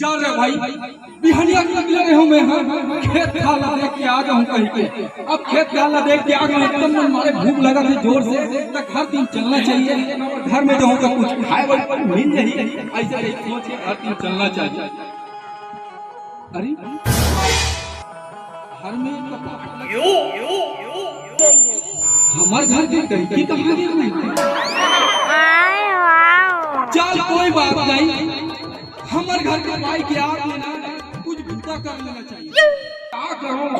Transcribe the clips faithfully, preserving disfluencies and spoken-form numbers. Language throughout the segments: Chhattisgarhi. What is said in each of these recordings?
चल रे भाई, बिहनिया निकले रहे हूँ मैं, हाँ, खेत खार ला देख के आ जाऊँ कहीं के। अब खेत खार ला देख के आ गए, एकदम मन मारे भूख लगा थे जोर से, तो घर दिन चलना चाहिए। घर में जाऊँ तो कुछ खाए वाए मिल जाही, ऐसे ही सोच के घर दिन चलना चाहिए। अरे, घर में तो हमार घर के टंकी कहाँ गिर गई? चल, कोई बात नहीं, हमार घर के बाई के आग में ना कुछ बूता कर लेना चाहिए। का करूं?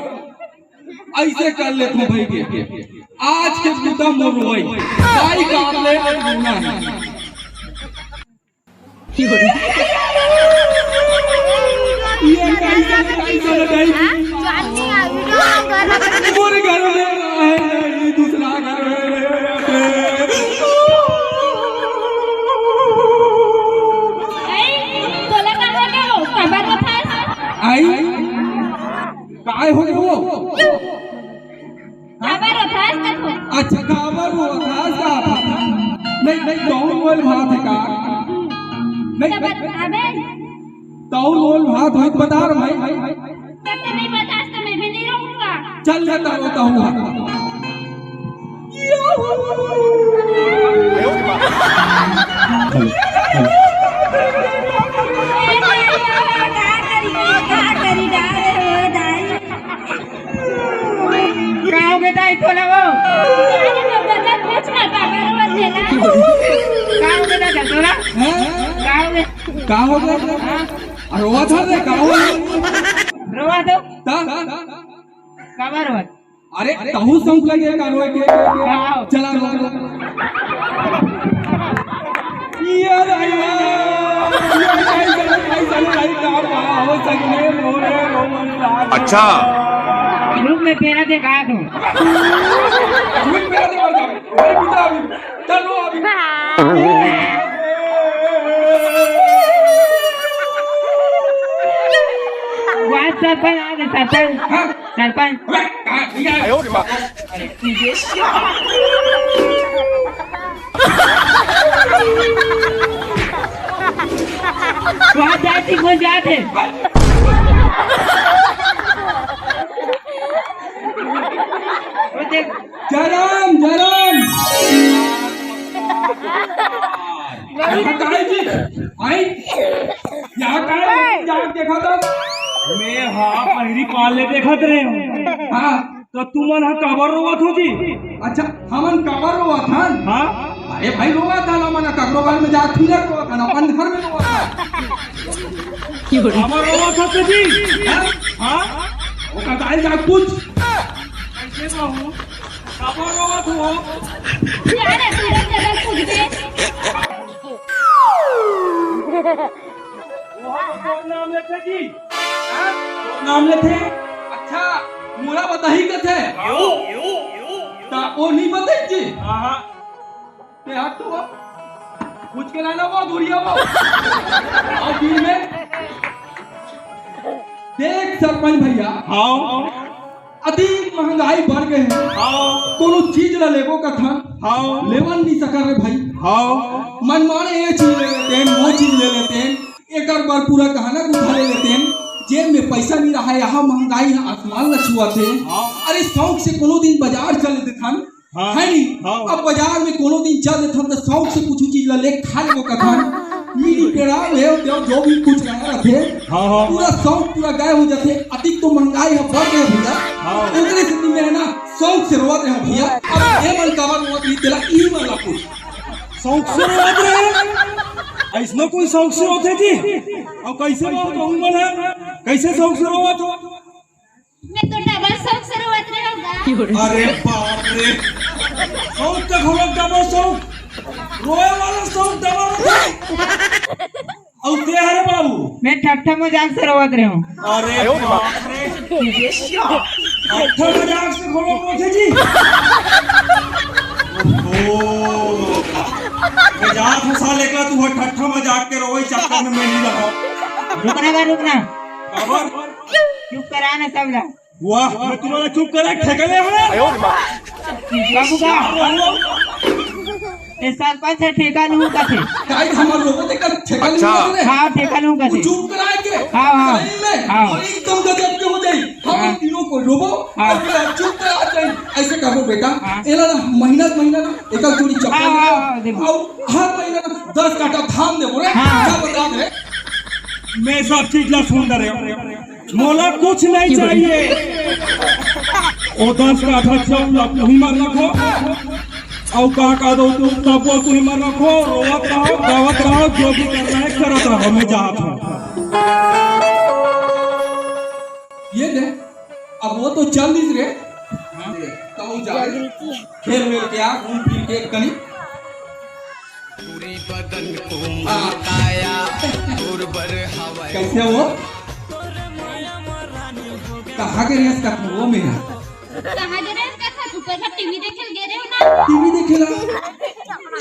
ऐसे कर लेता हूँ भाई के, आज के बूता मोर रोई, बाई का आग ले आज रोना है। ये कैसा, कैसा लगाई? मोर घर में आए नहीं, दूसरा घर में। आई, तोला का हो गया हो? काबर बथास? आई? काय हो गया वो? काबर बथास का हो? अच्छा, काबर वो बथास का था? नहीं, नहीं, तौल मोल भात है का? नहीं, तब नहीं। अबे। तौल मोल भात है, बता रहा भाई। तब तो नहीं बथास तो मैं भी नहीं रहूंगा। चल जाता होता हुआ। का हो गे दाई तोला वो? का हो गे दादा तोला? हैं? का हो गे? का हो गे? हाँ? अरे रोवा था रे, का हो? रोवा तो। ता? काबर रोवा? अरे, तहू सौंक लगे का रोए के? हाँ। चला रो। ये रे यार, ये कैसे, कैसे भाई का हो सके, रो रे, रो रे, यार। अच्छा। रुक, मैं पेला देखा दूं। रुक, पेला देखा दूं। अरे, बेटा, अभी, चलो अभी। वाह, सरपंच आ गए, सरपंच। हाँ। सरपंच। अबे, कहाँ, ठीक है। वहाँ जाती, वो जाते। वो देख। जय राम, जय राम। यहाँ का है जी? आई? यहाँ का है? यहाँ देखा था? मैं हाँ, पहिरी पाल ले देखत रहे हूँ। हाँ। तो तुमन ह काबर रोवत हो जी? अच्छा, हमन काबर रोवत हन? हाँ? अरे भाई, रोवत हन, हमन ह ककरो घर में जात थोड़ी रोवत हन, अपन घर में रोवत हन। काबर रोवत हो जी? हाँ? हाँ? ओकर दाई जाके पूछ। कैसे बाबू? काबर रोवत हो? यार, ऐसे जगह पूछ दे। ओहा तोर नाम लेथे जी? हाँ? तोर नाम लेथे? अच्छा, मोला बताही कथे? हाँ। त ओ नहीं बताही जी? हाँ, हाँ। ते हट तो वो। पूछ के लाना वो, दूरिया वो। अउ बीच में। देख सरपंच भैया। हाँ। अधिक महंगाई बढ़ गए हे। हाँ। कोनो चीज ला लेबो कथन, हाँ। लेवन नहीं सकन रे भाई। हाँ। मन माने ये चीज ले लेते हैं, वो चीज ले लेते हैं, एकर बर पूरा गहना गुथा ले लेते हैं, जेब में पैसा नहीं रहा, यहाँ महंगाई है, आसमान ला छुआते हैं। हाँ। अरे शौक से कोनो दिन बाजार चल देथन, हाँ। है नहीं? हाँ। अब बाजार में कोनो दिन चल देथन तो शौक से कुछ चीज ला ले खा लेबो कथन, मिली पेड़ा ले, जो भी कुछ रहा रथे। हाँ, हाँ। पूरा शौक पूरा गायब हो जाथे। अतिक तो महंगाई ह बढ़ गए भैया। हाँ। ओकरे सेती मैं ना शौक से रोवत रहे भैया। अब ए मन काबर रोवत रही, तेला ई मन ला पूछ। शौक से रोवत रहे? ऐसनो कोई शौक से रोथे जी? अउ कैसे बात कहूँ मन है? कैसे शौक से रोवत हो? मैं तो डबल शौक से रोवत रहे हूँ गा। अरे बाप रे, शौक के घोड़क डबल शौक, रोए वाला शौक डबल होथे। अउ ते हरे बाबू? मैं ठट्ठा मजाक से रोवत रहे हूँ। अरे बाप रे, ठट्ठा मजाक से घोड़क रोथे जी। ओहो, मजाक हंसा लेकर तू ठट्ठा मजाक के रोई चक्कर में मैं नहीं रहा। रुकना बा, रुकना। काबर? चुप करा ना सब ला। वाह, मैं तुम्हारा चुप करा ठेका ले हूँ। बाबू का? ये सरपंच हे, ठेका लूहूं कथे। गाइस, हमर रोबो तेकर ठेका लूहूं कथे। हाँ, ठेका लूहूं कथे। चुप कराए के। हाँ, हाँ। सही में। हाँ। और एकदम गजब के हो जाई। हम हाँ। इन तीनों को रोबो हाँ। और फिर चुप करा जाई। ऐसे कहो बेटा, हाँ। एला ना महीना महीना ना एक जोड़ी चप्पल हाँ, दे हाँ, हाँ, देबो। और हर महीना ना दस काठा धान देबो रे। हाँ। क्या बता दे? मैं सब चीज ला सुन डरे हूँ। मोला कुछ नहीं चाहिए। ओ दस काठा चौल ला तुही मन रखो। अउ का का दो तुम तबो तुही मन रखो। रोवत रहो, गावत रहो, जो भी करना है करत रहो। मैं जात हूँ। ये दे, अब वो तो चल दिस रे। हाँ, तो हम जा। खेल वेल के आ, घूम फिर के कहीं। पूरी बदन को हाँ। मकाया, उर्वर हवा। कैसे हो? कहाँ के रेस का वो मेरा? कहाँ के रेस का था? ऊपर का टीवी देखे गे रहे हो ना? टीवी देखे ला।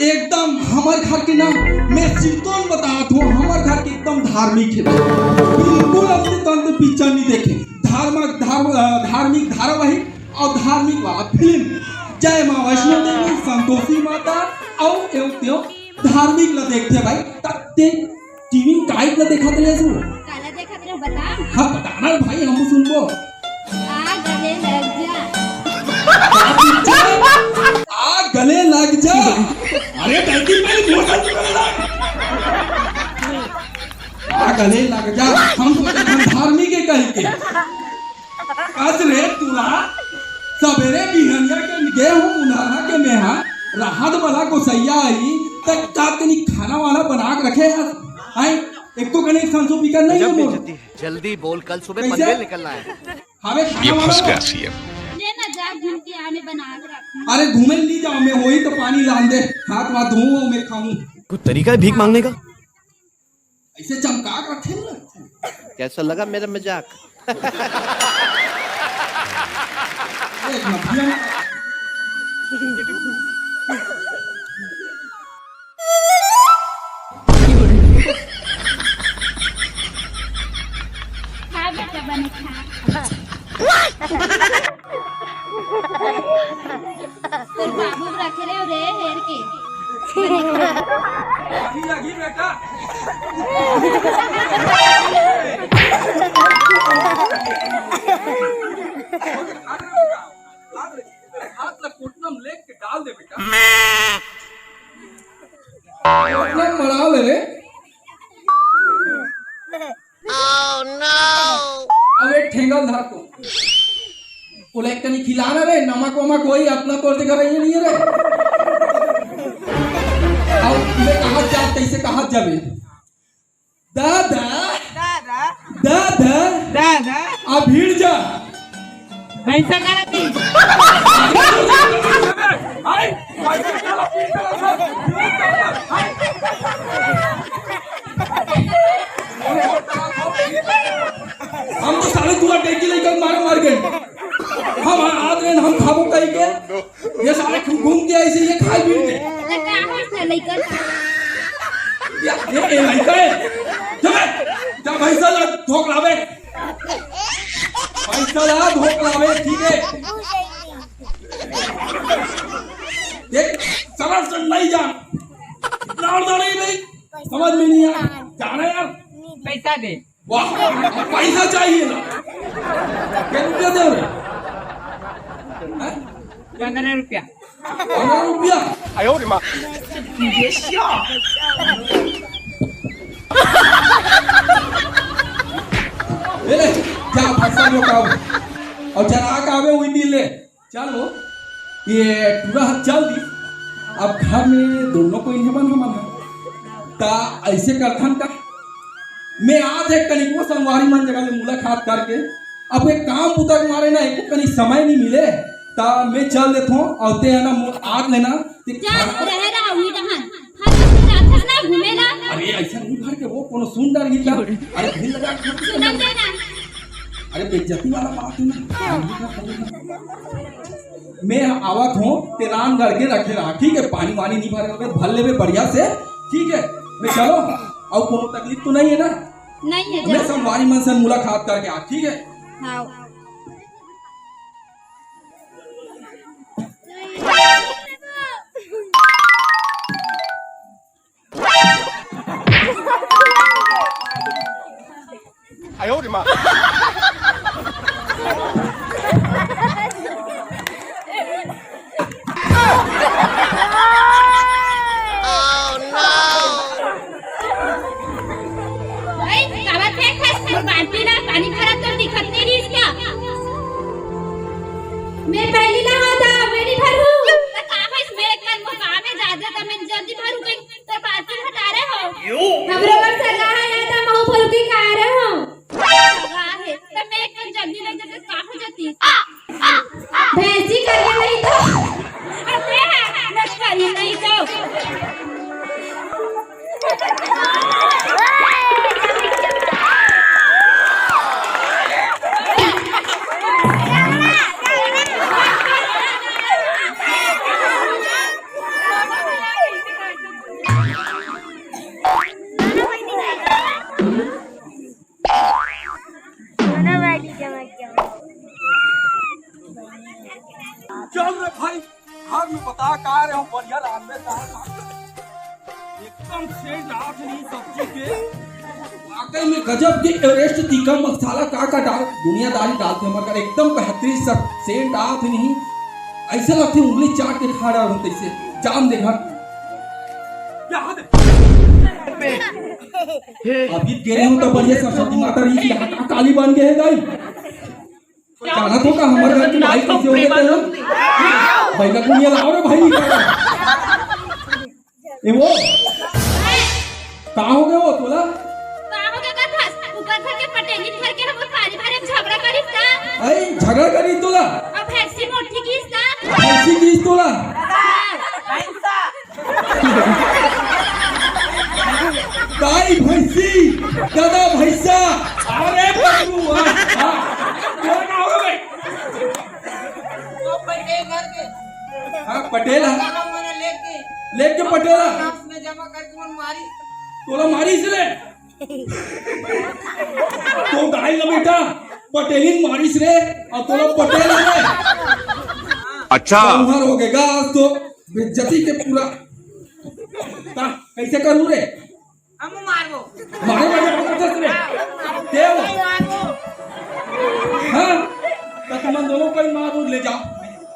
एकदम हमर घर के ना, मैं सिरतोन बतात हूँ, हमर घर के एकदम धार्मिक है। बिल्कुल अंत तंत पिक्चर नहीं देखे। धार्मिक, धार्म-, अ, धार्मिक धारावाहिक अउ धार्मिक वाला फिल्म, जय माँ वैष्णो देवी, संतोषी माता, अउ एव तेव धार्मिक ला देखथे भाई। तब ते टीवी में काइट ला देखत रहे तू? काला देखत रहे, बता। हाँ, बता ना भाई, हम सुनबो। आ गले लग जा। आ गले लग जा। अरे, गलती मेरी, मोर गलती मेरी ना। आ गले लग जा। हम तो हम धार्मिक है कहीं के। कस रे तुला, सबेरे बिहनिया के गे हूँ मुनहरा के मेहा, राहत वाला गोसैया आई, त का तनी खाना वाना बना के रखे हस? हैं? एको कने संसो पीकर नहीं है मोर। जल्दी बोल, कल सुबह कैसे? पनवेल निकलना है। हमें खाना ये वाना फंस गया सीएम। ले ना जा, घूम के आने बना के रख। अरे घूमे नहीं जाओ, मैं वही तो पानी लान दे, हाथ वाथ धोऊं, मैं खाऊं। कुछ तरीका है भीख मांगने का? ऐसे चमका के रखे ना। कैसा लगा मेरा मजाक? एक नदिया। खा बेटा, बने खा। तोर बाबू रखे रहे रे हेर के। लगी, लगी बेटा। हाथ ला कोटना में लेके डाल दे बेटा। कोटना में मरा ले रे। अब एक ठेंगा धर को। ओला एक कनी खिला ना रे, नमक वमक होई, अपना तोर से घर ये नहीं है रे। अब मैं कहा जा, कैसे कहा जावे? दादा, दादा, दादा, दादा। अब भिड़ जा। भैंसा का रखी। हम तो साले पूरा डेंगी लेकर मारे मर गए। हम आज रहे हम खाबो कहीं के। ये साले घूम के ऐसे ये खाए पीट के। ये, ये, ये लड़का है। चल बे, जा भैंसा ला धोक लावे। भैंसा ला धोक लावे, ठीक है। देख, सरल से नहीं जा। नाम तो नहीं, नहीं। समझ में नहीं आया। जाना यार। पैसा दे। वाह, पैसा चाहिए ना। क्या रुपया दे रहे? हैं? पन्द्रह रुपया। पन्द्रह रुपया? आयो रे माँ। ए ले, जा पैसा लौटाओ। और जरा आके आवे वही दिन ले। चलो, ये पूरा हफ्ता चल दी। अब घर में दोनों कोई नहीं बन हमारा। ता ऐसे करथन का, मैं आज एक कनिको संगवारी मन जगह ले मुलाकात करके, अब एक काम बुता के मारे ना, एको कनी समय नहीं मिले, ता मैं चल देत हूँ, और ते है ना, मो-, आज लेना, ते जा, खाना रहे रहा, उही रहन। हाँ, तो फिर राक्षस ना घूमेला। अरे, ऐसा नहीं भर के वो कोनो सुन डर गई था। अरे, भीड़ लगा के सुनन दे ना। अरे, बेइज्जती वाला बात है ना। मैं आवत हूँ, तेलान गढ़ के रखे रहा, ठीक है? पानी वानी नहीं भरे होगे, भर लेवे बढ़िया से, ठीक है? मैं चलो, और कोनो तकलीफ तो नहीं है ना? नहीं है, मैं जा। संगवारी मन से मुलाकात करके आ, ठीक है? हाँ। 哎呦我的妈！ भाई, काबर फेंक हस? मोर बाल्टी ला पानी भरत तो दिखत नहीं रहिस का? मैं पहली ला हां था, मैं नहीं भरू। त का भाई, मैं एक कन मोर काम में जात जात, मैं जल्दी भरू कहीं, तोर बाल्टी हटा रहे हो। हमरो बर सगा है, या था महू भरू के का रहे हो। सगा है, त मैं एक कन जल्दी लग जाते, का हो जाती? भैंसी करिया नहीं तो। अरे, मैं करिया नहीं तो। चल रे भाई, घर में बता का रहे हो, बढ़िया रांधे दाल भात। एकदम सेंट आत नहीं सब्जी के। वाकई में गजब के एवरेस्ट तीखा मसाला का का डाल, दुनियादारी डालते हमर घर, एकदम बेहतरीन सब सेंट आत नहीं। ऐसा लगते उंगली चाट के खा रहा हूँ तैसे। जान दे घर। अभी गिरे हूँ तो बढ़िया सरस्वती माता रही थी, हाथ काली बन गए है दाई। जाना तो का हमारे घर की बाई कैसे हो गए थे? भाई का कुड़िया लाओ रे भाई। ए वो, का हो गए वो तोला? का हो गए का था? ऊपर घर के पटेली घर के हम पानी भरे झगड़ा करिस का? आई झगड़ा करी तोला? अब भैंसी मोटी कीस का? भैंसी कीस तोला? दाई भैंसी, दादा भैंसा, अरे बबुआ, हाँ, हाँ, तोला का हो गए? तो पटेल घर के हाँ, पटेल है। हम मने लेके लेके पटेल है। आपस में जमा करके मन मारी। तोला मारिस रे। तो दाई ला बेटा, पटेलिन मारिस रे, और तोला पटेल है रे। अच्छा। उधर हो गएगा आज तो बेइज्जती के पूरा। ता, कैसे करूँ रे? हम मारबो। मारे लगे हम तो रे। के हो? मारबो। हाँ? तो तुम दोनों को ही मारो, ले जाओ।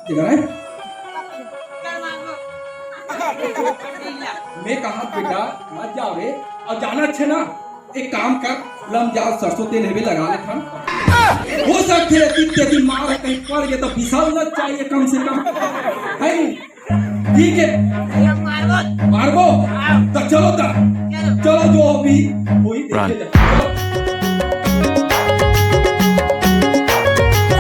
ठीक है? कर मारबो। मैं कहा बेटा, मत जाओ रे। और जाना अच्छे ना, एक काम कर, लम जाओ, सरसों तेल हेबे लगा ले खान। हो सकते है कि तेरी माँ कहीं पड़ गए तो फिसल ना चाहिए कम से कम। है नहीं? ठीक है। ये मारबो। मारबो? हाँ। तो चलो ता। चलो। चलो जो अभी वही देखे जाए। चलो।